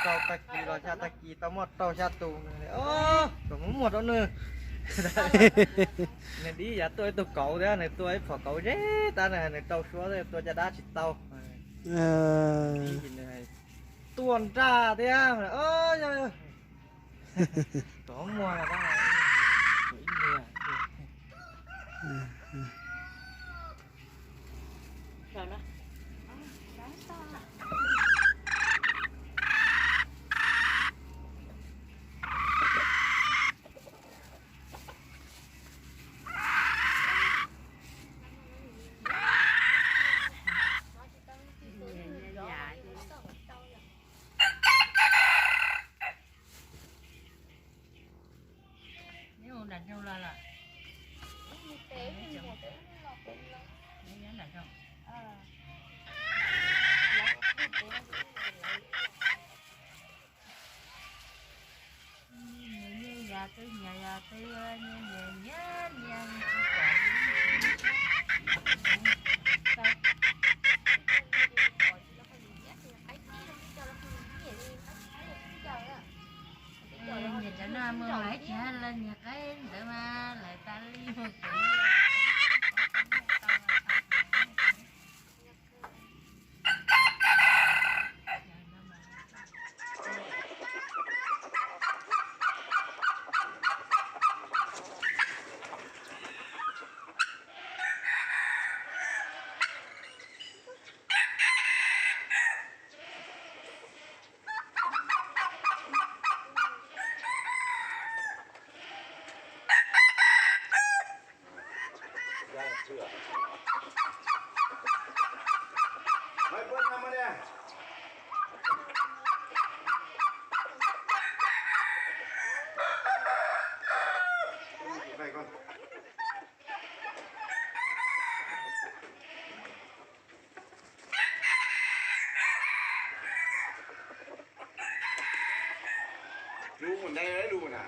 Rau tag kis los xya tag kis tau muaj rau xya tus, kom muab muag rau nws. Nws dib yav tuaj ib tug kauv thiab nws tua ib phom kauv zeb tab nws rau suab tua caj dab tsis tau. Tuaj nraj thiab, kom muag. Neb ua nram zoov los lawm? Neb nyob nram zoov. Nyias nyias yam twg nyias yam twg, nyias nyias nyias nyias tsis pom li. Nyias cov no mus lawv tsis hais los nyias qaib ntawd mas lawv tas li mus kuv. Lub mus ntej lub na.